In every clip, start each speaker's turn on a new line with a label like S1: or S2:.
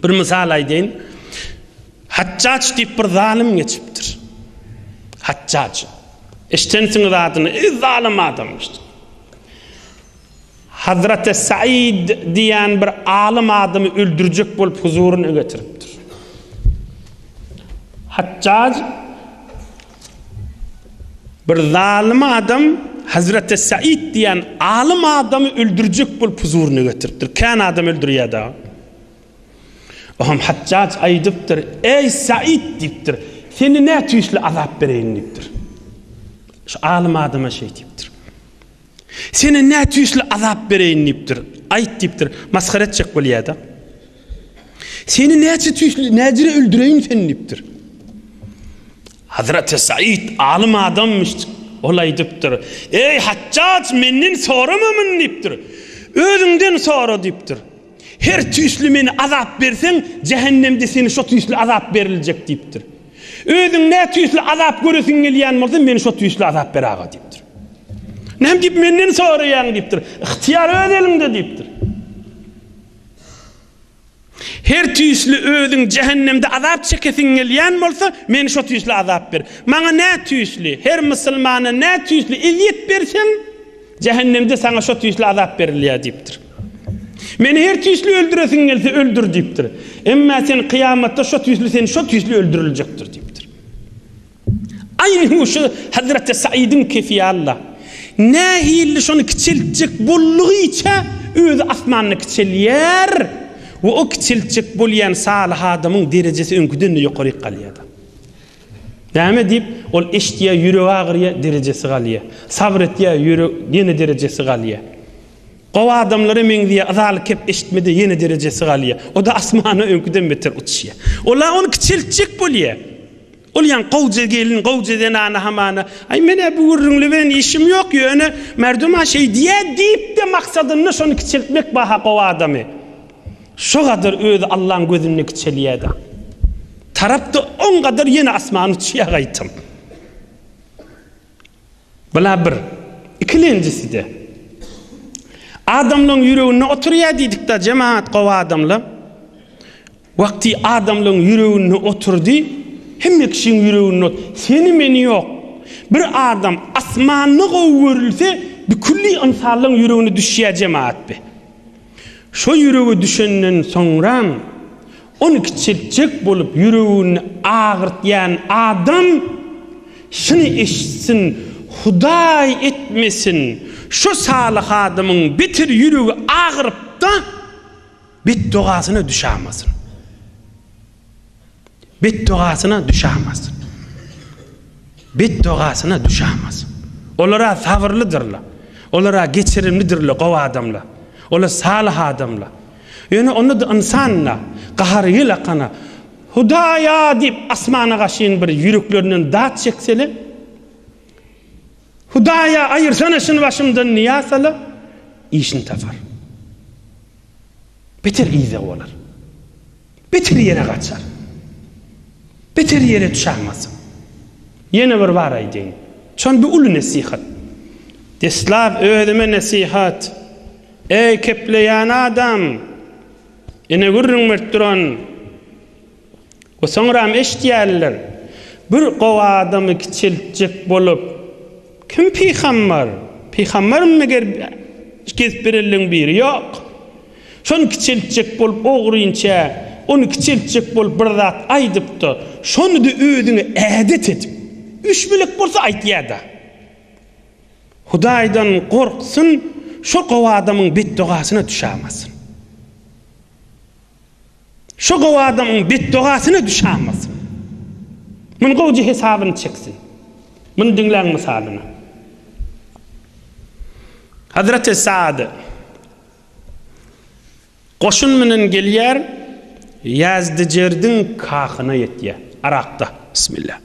S1: Bir mysal aýdaýyn. Hajjaç diýip bir zalym geçipdir. Hajjaç. Eşdensiňiz adyny, e, zalym adamyş. Hazreti Said diýen bir alym adamy öldürjek bolup huzuryna getiripdir. Hajjaç bir zalym adam Hazreti Said diýen alym adamy öldürjek bolup huzuryna getiripdir. Kän adam öldürýär da. Oňam Hajjaç aýdypdyr, Eý, Said diýipdir, seni nä tüýsli azap bereýin diýipdir. Şu alym adama şeý diýipdir. Seni nä tüýsli azap bereýin diýipdir. Aýt diýipdir. Masgara etjek bolýar-da. Seni näçe tüýsli, näjire öldüreýin seni diýipdir. Hazreti Said alym adammyş. Ol aýdypdyr. Eý, Hajjaç, menden sorama muny diýipdir. Özüňden sora diýipdir. Her tüýsli meni azap berseň, jähennemde seni şo tüýsli azap beriljek diýipdir. Özüň nä tüýsli azap göresiň gelýän bolsa, meni şo tüýsli azap ber aga diýipdir. Näme diýip menden soraýaň diýipdir. Ygtyýar öz eliňde diýipdir. Her tüýsli özüň jähennemde azap çekesiň gelýän bolsa, meni şo tüýsli azap ber. Maňa nä tüýsli, her musulmana nä tüýsli ezýet berseň, Jähennemde saňa şo tüýsli azap berilýär diýipdir. Meni her tüýsli öldüresiň gelse öldür diýipdir. Emma sen kyýamatda şo tüýsli sen şo tüýsli öldüriljekdir diýipdir. Aýny şu Hazreti Saidiň kefi ýaly-da. Nähili şony kiçeltjek boldugyça özi asmanda kiçelýär we o kiçeltjek bolýan salyh adamyň derejesi öňküden-de ýokaryk galýar-da. Näme diýip, ol eşidýär, ýüregi agyrýar, derejesi galýar. Sabyr etýär, ýürek, ýene derejesi galýar. Gowy adamlara meňzeýär, yzaly kep eşitmede ýene derejesi galýar. O-da asmana öňküden beter uçýar. Ol-a ony kiçeltjek bolýar. Ol ýaňy gowja gelin, gowja zenana hamana, Aý, men-ä bu gürrüňli bilen işim ýok, ýöne merdum-a şeý diýýär diýip-de maksadynda şony kiçeltmek bar-ha gowy adamy. Şo gadar özi Allaň gözünde kiçelýär-de. Tarapda oň gadar ýene asmana uçýar gaýtam. Bula bir. Ikilenjisi-de. Adamlaň ýüreginde oturýar diýdik-da, jemagat gowy adamlar. Wagty adamlaň ýüreginde oturdy, hemme kişiň ýüreginde ot. Seni meni ýok. Bir adam asmanda gowy görülse, bükülli ynsanlaň ýüregine düşýär jemagat be. Şo ýürege düşenden soňram, ony kiçeltjek bolup ýüregini agyrtýan adam şuny eşitsin, Hudaý etmesin, şo salyh adamyň beter ýüregi agyrypda, betdogasyna düşämasyn. Betdogasyna düşämasyn. Betdogasyna düşämasyn. Olar-a sabyrlydyrlar. Olar-a geçirimlidirler, gowy adamlar. Olar salyh adamlar. Ýöne onda-da ynsan-da, gahary ýel akana, Hudaý-a diýip asmana gaşyn bir ýüreklerinden dat çekseler, Hudaý-a aýyrsana şuny başymdan diýäseler, işini tapar. Beter yza bolar. Beter ýere gaçar. Beter ýere düşäňmez. Ýene bir bar aýdaýyn. Şon bir uly nesihat. Deslap özüme nesihat. Eý kepleýän adam! Ene gürrüň berip duran we soňram eşidýärler. Bir gowy adamy kiçeltjek bolup, Kim pygambar? Pygambarmy meger gezip berenleň biri? Ýok. Şony kiçeltjek bolup ogrynça, ony kiçeltjek bolup bir zat aýdypda, şony-da özüňe ädet edip, üç melek bolsa aýtýa-da. Hudaýdan gorksun, şo gowy adamyň betdogasyna düşämasyn. Şo gowy adamyň betdogasyna düşämasyn. Muny gowja hesabyny çeksin. Muny diňläň mysalyny. Hazreti Saad Goşun bilen gelýär, Ýazdyjerdiň kahyna ýetýär, Yrakda. Bismillah.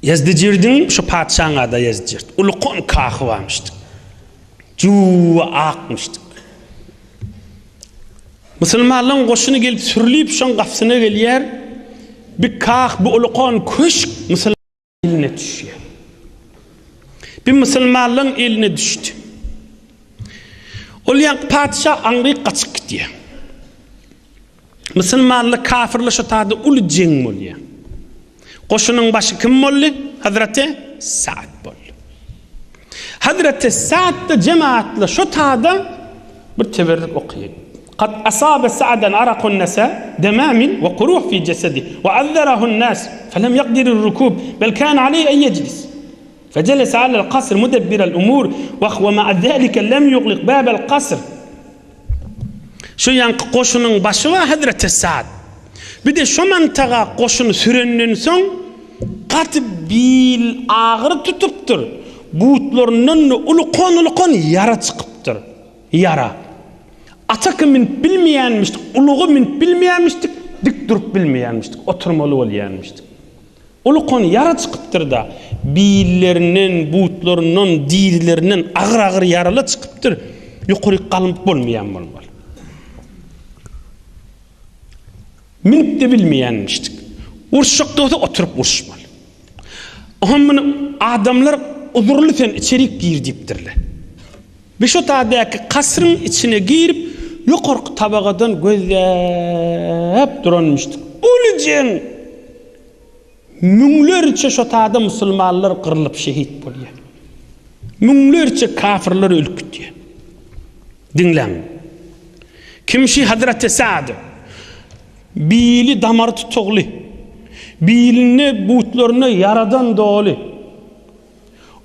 S1: Ýazdyjerdiň şu patyşaň ady Ýazdyjerd. Ulkan kahy barmyşdyk. Juwa akmyşdyk. Musulmanlaryň goşuny gelip sürlüp şoň gapysyna gelýär. Bir kah, bu ulukan köşk musulmanlaryň eline düşýär. Bir musulmanlaryň eline düşdi. Ol ýaňky patyşa aňryk gaçyp gidýär. Musulmanly kafirli şo taýda uly jeň bolýar. Goşunyň başy kim boldy? Hazreti Sa'd boldy. Hazreti Sa'd-da jemaatly şo taýda bir teberrük okaýar. Kad asabe Sa'dan arakun nesa demamin we kuruh fi jesedi we azzarahun nas felem yakdirir rukub bel kana aleyhi en yeclis. Fejelese alel kasr mudebbiral umur we huwe ma'a zalike lem yuglik babel kasr. Şu ýaňky goşunyň başy bar Hezreti Sa'd. Bir-de şo mantaga goşuny sürenden soň gaty bil agyry tutupdyr. Butlaryndan-da ulukan-ulukan ýara çykypdyr. Ýara. Ataka münüp bilmeýänmişdik, ulaga münüp bilmeýänmişdik, dik durup bilmeýänmişdik, oturmaly bolýanmişdik. Ulukan ýara çykypdyr-da, billerinden, butlaryndan, dizlerinden agyr-agyr ýaralar çykypdyr, ýokaryk galmyp bolmaýan bolmaly. Münüp-de bilmeýänmişdik. Uruşjak bolsa oturyp uruşmaly. Oňa muny adamlar uzurly sen içerik gir diýipdirler. Biz şo taýdaky kasryň içine girip, ýokarky tabagadan gözläp duranmyşdyk. Uly jeň! Müňlerçe şo taýda musulmanlar gyrlyp şehit bolýar. Müňlerçe kafirler ölüp gitýär. Diňläň. Kimşi Hazreti Sa'd bili damary tutugly, bilinde butlarynda ýaradan doly.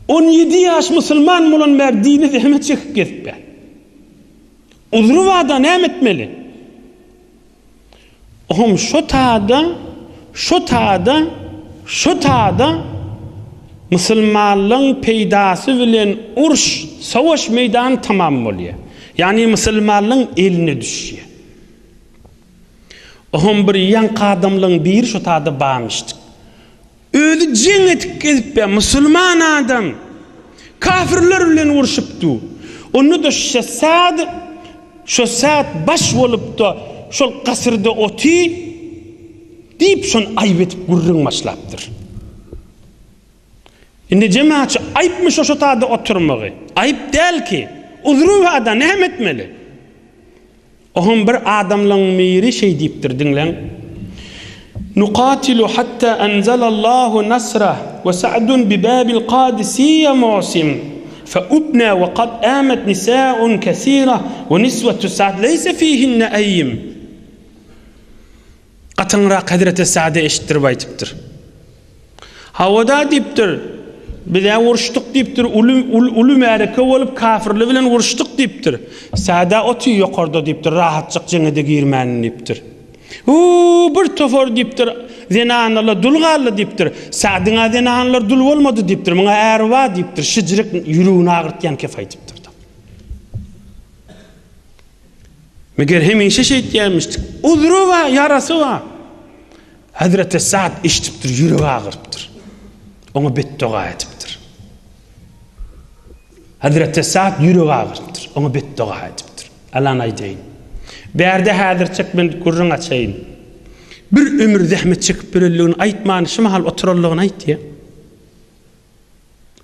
S1: 17 ýaş musulman bolan bäri dini zähmet çekip gezipär. Uzry barda näme etmeli? Oňam şo tada, şo tada, şo tada musulmanlaryň peýdasy bilen uruş, savaş meýdany tamam bolýar. Ýagny musulmanlaryň eline düşýär. Oňam bir ýaňky adamlaryň biri şo tada barmyşdyk. Özi jeň edip gezipýär, musulman adam. Kafirler bilen urşup dur. Onda-da şo Sad, şo Sad baş bolup-da, şol kasyrda oty diýip, şony aýyp edip gürrüň başlapdyr. Indi jemaatçy aýypmy şo şo taýda oturmagy? Aýyp däl ki. Uzry bar-da, näme etmeli? Oňam bir adamlaň biri şeý diýipdir, diňläň. Nukatilu hatta anzalallahu nasrah we Sa'dun bi babil Kadisiýe musim fe ubna we kad amet nisaun kesira we niswetu Sa'd leýse fihinne eýim. Gatyňrak Hezreti Sa'da eşitdirip aýdypdyr. Hawa-da diýipdir. Biz-ä uruşdyk diýipdir. Uly, uly, uly märeke bolup kafirler bilen uruşdyk diýipdir. Sa'da otyr ýokarda diýipdir. Rahatjyk jeňe-de girmänin diýipdir. Huu, bir topar diýipdir. Zenanalar dul galdy diýipdir. Sa'dyň-a zenanalar dul bolmady diýipdir. Muňa är bar diýipdir. Şijirek ýüregini agyrtýan kef aýdypdyr. Meger hemişe şeýtýärmişdik. Uzry bar, ýarasy bar. Hezreti Sa'd eşidipdir, ýüregi agyrypdyr. Oňa betdoga edipdir. Hezreti Sa'd ýüregi agyrypdyr, oňa betdoga edipdir. Alan aýdaýyn. Bärde häzirçek men gürrüň açaýyn. Bir ömür zähmet çekip ýörenligini aýtman, şu mahal oturanlygyny aýtýar.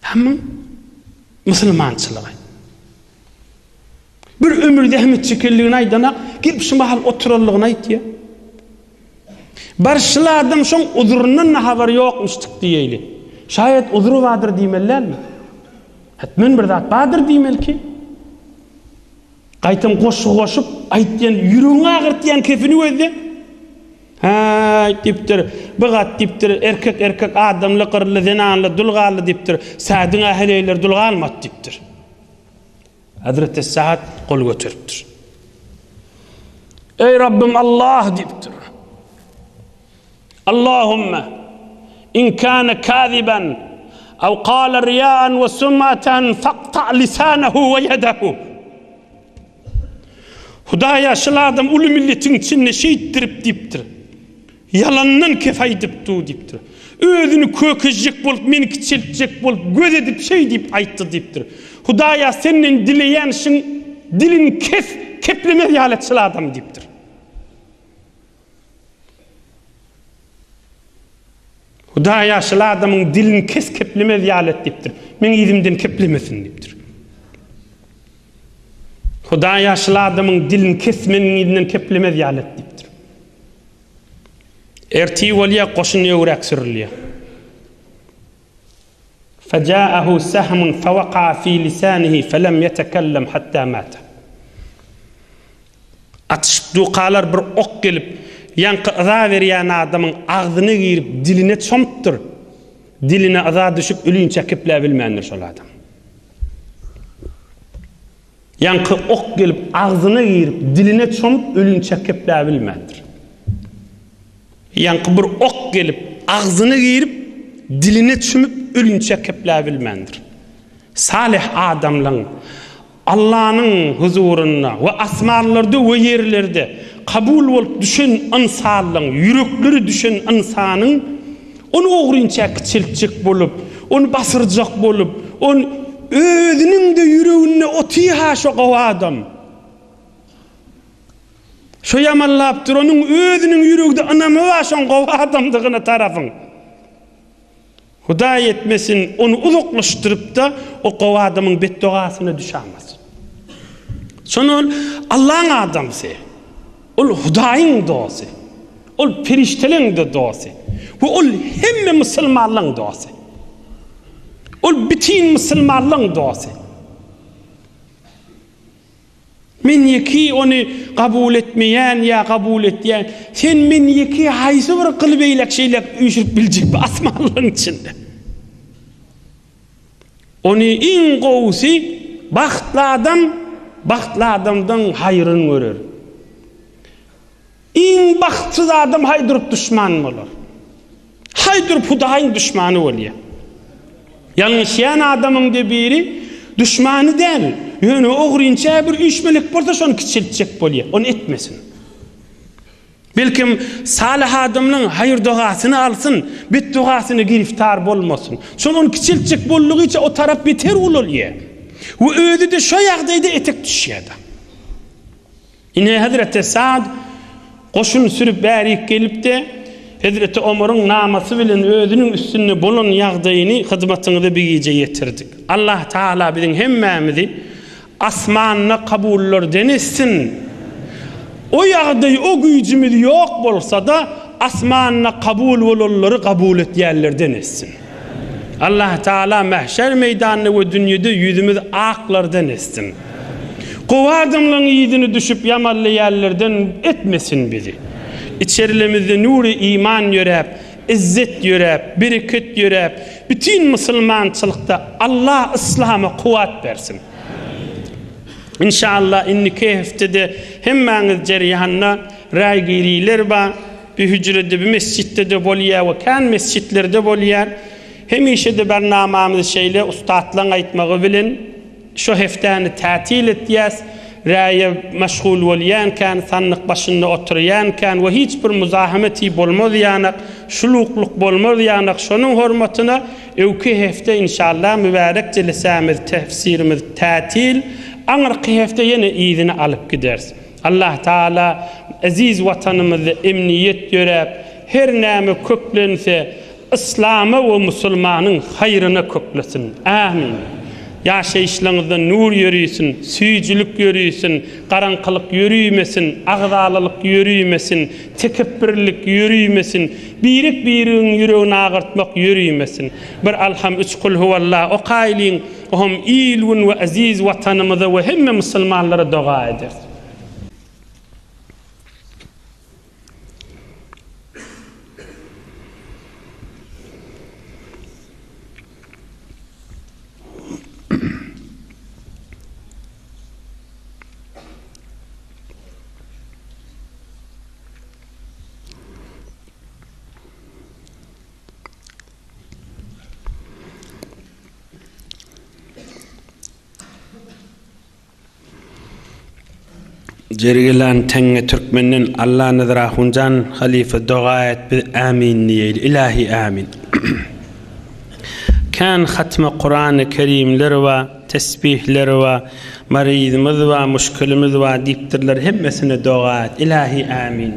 S1: Hemmiň musulmançylygy. Bir ömür zähmet çekenligini aýdanak, gelip şu mahal oturanlygyny aýtýar. Bar şul adam şoň uzuryndan-da habary ýokmuşdyk diýeýli. Şaýat uzury bardyr diýmeli dälmi? Hetmen bir zat bardyr diýmeli ki. Gaýtam goşgy goşup aýtýan, ýüregiňi agyrtýan kefini gözle. Häý, diýipdir, bir gat diýipdir, erkek erkek adamly gyryldy, zenanly dul galdy diýipdir. Sädiň-ä heleýleri dul galmady diýipdir. Hezreti Sa'd gol göteripdir. Eý Rabbim Allah diýipdir. Allahümme in kana kaziban aw qala riya'an we sum'atan faqta lisanahu we yedahu. Hudaýa şul adam uly milletiň içinde şeýtdirip diýipdir. Ýalandan kef aýdyp dur diýipdir. Özüni kökezjek bolup, meni kiçeltjek bolup, göz edip şeý diýip aýtdy diýipdir. Hudaýa senden dileýän şyň dilini kes, keplemez ýaly et şul adamy diýipdir. Hudaýa şul adamyň dilini kes keplemez ýaly et diýipdir. Meň yzymdan keplemesin diýipdir. Hudaýa şul adamyň dilini kes meniň yzymdan keplemez ýaly et diýipdir. Ertir bolýar goşun öwräk sürülýär. Fejaahu sehmun fewaka fi lisanihi felem yetekellem hatta mata. Atyşyp dukalar bir ok gelip, ýaňky yza berýän adamyň agzyna girip diline çompdyr. Diline yza düşüp ölinçä kepläbilmändir şol adam. Ýaňky ok gelip agzyna girip diline çomup ölinçä kepläbilmändir. Ýaňky bir ok gelip agzyna girip diline çümüp ölinçä kepläbilmändir. Salyh adamlaň Allanyň huzurynda we asmanlarda we ýerlerde kabul bolup düşen ynsanlaň ýürekleri düşen ynsanyň Ony ogrynça kiçeltjek bolup, ony basyrjak bolup, ony özüniň-de ýüreginde otyr-ha şo gowy adam. Şo ýamanlap duranyň özüniň ýüregide ynamy bar şoň gowy adamdygyna tarapyň. Hudaý etmesin, ony uzaklaşdyryp-da, o gowy adamyň betdogasyna düşämez. Şonda ol Allaň adamsy. Ol Hudaýyň dosty. Ol perişdeleň-de dosty. We ol hemme musulmanlaň dosty. Ol bütin musulmanlaň dosty. Men ýeki ony kabul etmeýän ýa kabul etýän. Sen men ýeki haýsy bir gyly beýläk-şeýläk üýşürip biljek bu asmanlaryň içinde? Ony iň gowusy bagtly adam bagtly adamdan haýryn görer. Iň bagtsyz adam haý durup duşman bolar. Haý durup Hudaýyň duşmany bolýar. Ýalňyşýan adamyň de biri duşmany däl, ýöne ogrynça bir üýşmelek bolsa şony kiçeltjek bolýar. Ony etmesin. Belkem, salyh adamlaň haýyr-dogasyny alsyn, betdogasyna giriftar bolmasyn. Şol ony kiçeltjek boldugyça o tarap beter ulalýar. We özi-de şo ýagdaýda etek düşýär-de. Ine, hezreti Sad goşun sürüp bärik gelip-de, hezreti Omaryň namasy bilen özüniň üstünde bolan ýagdaýyny hyzmatyňyza bir gije ýetirdik. Allah Tagala biziň hemmämizi Asmanda kabullarden etsin. O ýagdaý, o güýjümiz ýok bolsa-da, asmanda kabul bolanlary kabul etýänlerden etsin. Allah Taala mähşer meýdanynda we dünýede ýüzümiz aklardan etsin. Gowy adamlaryň yzyny düşüp ýamanlaýanlardan etmesin bizi. Içerilemizde nury iman ýöräp, izzet ýöräp, bereket ýöräp, bütin musulmançylykda Allah yslama kuwwat bersin. Inşallah indiki heftede hemmäňiz jerýanda raý giriler ba bi hüjrede bi mesjitde-de bolýar we kän mesjitlerde bolýar. Hemişe-de barnamamyz şeýle ussatlaň aýtmagy bilen şo heftäni tätil etýäs, raýa meşgul bolýankän, sandyk başynda oturýankän we hiç bir muzahemeti bolmaz ýanak, şuluklyk bolmaz ýanak şonuň hormatyna Öwki hefte inşallah mübärek jelesämiz tefsirimiz tätil, aňyrky hefte ýene yzyny alyp gideris. Allah Taala eziz watanymyzda emniýet ýöräp, her näme köklense yslama we musulmanyň haýryna köklesin. Amin. Ýaşaýyşlaryňyzda nur ýörisin, süýjülik ýörisin, garaňkylyk ýörimesin, agzalalyk ýörimesin, tekepbirlik ýörimesin, Birek-biregiň ýüregini agyrtmak ýörimesin. Bir Alham üç Kulhuwallah okaýlyň, ohm il-gün we eziz Watanymyza we hemme musulmanlara doga ederis. Jergilan teňňe türkmenden Allanazar ahunjan halyfa doga et biz ämin diýeýli ilahi ämin. Kän hatma Kurany Kerimler bar, tesbihler bar, maryzymyz bar, muşkilimiz bar diýipdirler hemmesine doga et ilahi ämin.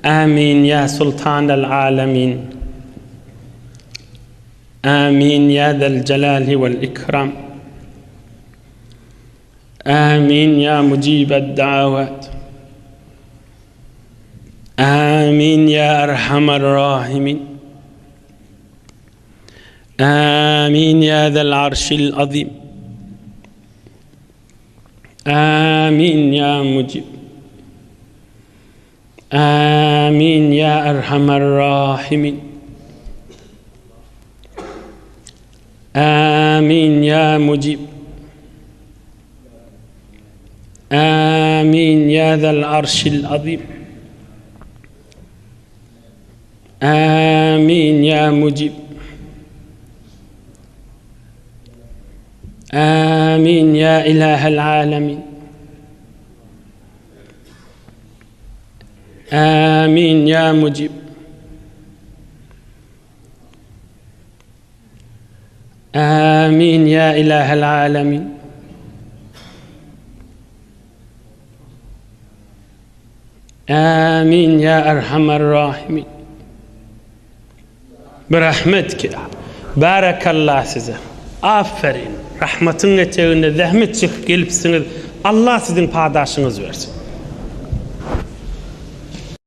S1: Amin ýa Sultanal Alamin. Amin ýa Zel Jelali wal Ikram. Amin ýa Mujibed Dawat. Amin ýa Erhamer Rahimin. Amin ýa Zel Arşil Azim. Amin ýa Mujib. Amin ýa Erhamer Rahimin. Amin ýa Mujib. Amin ýa Zel Arşil Azim. Amin ýa Mujib. Amin ýa Ilahel Alemin. Amin ýa Mujib. Amin ýa Ilahel Alemin. Amin ýa Erhamer Rahimin. Birahmet ki, Barakallah size. Aferin. Rahmatyň eteginde zähmet çekip gelipsiňiz. Allah siziň padaşyňyzy bersin.